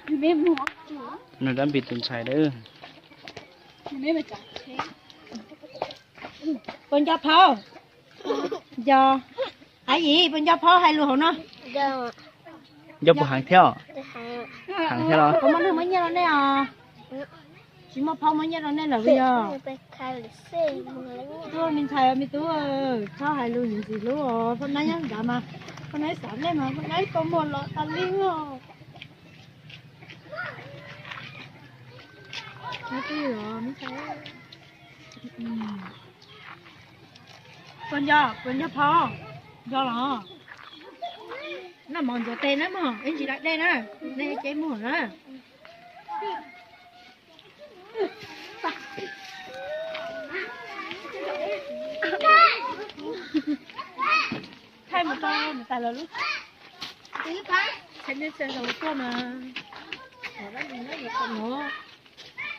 Nws dab npis tus ntxhais dawb. Puas nco phauj? Nco. Aib Yim, puas nco phauj hais lus hauv no? Nco puas heev thiab? Heev thiab los? Puas muaj neeg muab nyiaj rau nej os? Tsis muaj phauj muab nyiaj rau nej lawm puas yog? Tub me ntxhais me tub, txhob hais lus ntxim hlub os, phauj nab nyob nrad mas, phauj nab xav nej mas phauj nab kua muag los tas li os. Puas nco, puas nco phauj? Nco los? Noj mov ntxuav tes na mog, ib ntsis da dej na, nej ceb muag na. Thaij mus rau niam tais lawv lub, thaij nej txhia zaus tuaj mas,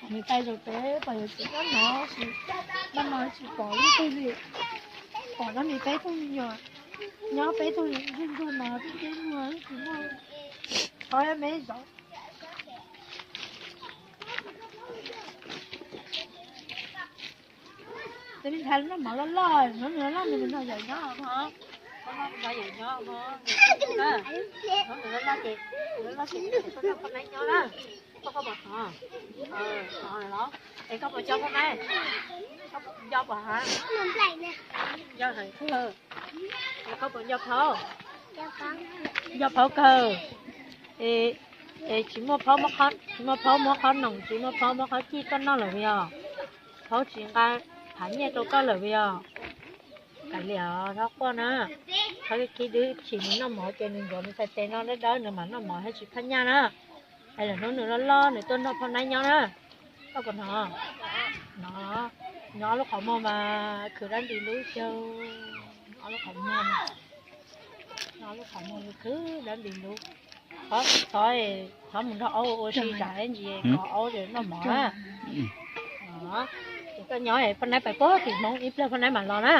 niam tais zaum pem pom yawm txiv nyob no, nyob no tsis pom ib tug li, pom dab npis peb tug me nyuam, nyob peb tug li ntsuag ntsuag mas tib teb muag tsis muaj, thov me zov. Ces me ntxhais noj mov loj loj, hnub nws loj loj nws mus nrog yawm nyob mog, hnub nws nrog yawm nyob mog, hnub nws loj loj ces, nws loj loj ces nws tuaj nrog phauj nab nyob na. Koj, koj puas hnov? Hnov los? Es koj puas nco phauj nab? Nco puas heev? Nco heev kawg. Es koj puas nco phauj? Nco phauj kawg. Es, es tsis muaj phauj muab qhob, tsis muaj phauj muab qhob noom, tsis muaj phauj muab qhob cij koj noj lawm puas yog? Phauj tsis nqa phav nyiaj rau koj lawm puas yog? Kav liam, txhob quaj na. Thov kiv dwb, chim nws noj mov ces nws ntxuav me ntxhais tes no dawb dawb nws mam noj mov thiaj tsis phaj nyaj na. Es lwm hnub nws loj loj nws tuaj nrog phauj nab nyob na. Koj puas hnov? Hnov. Nyob ob lub qhov muag mas khwv dab npis lub xyaw. Ob lub qhov muag, nyob ob lub qhov muag khwv dab npis lub. Thov, thov mus nrog aub ua si tsam ib ntsis kov aub noj mov na. Ces koj nyob phauj nab pais puag tim hmoob ib pliag phauj nab mam los na.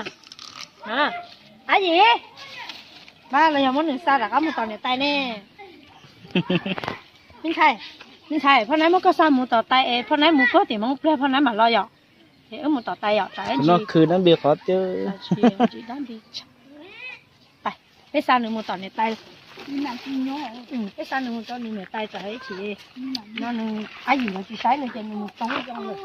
Ab Yim, pab los yog muab nws xa rov qab mus tom niam tais ne. Me ntxhais, me ntxhais, phauj nab muab koj xa mus tom tais es phauj nab mus puag tim hmoob pliag phauj nab mam los yom. Es wb mus tom tais yom, tsam ib ntsis no khwv dab npis qhov twg. Peb xa nws mus tom niam tais. Peb xa nws mus rau nws niam tais tsam ib chim no nws, Ab Yim nkawd tsis saib nws ces nws mus tau zoo lawm.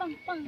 Paj paj.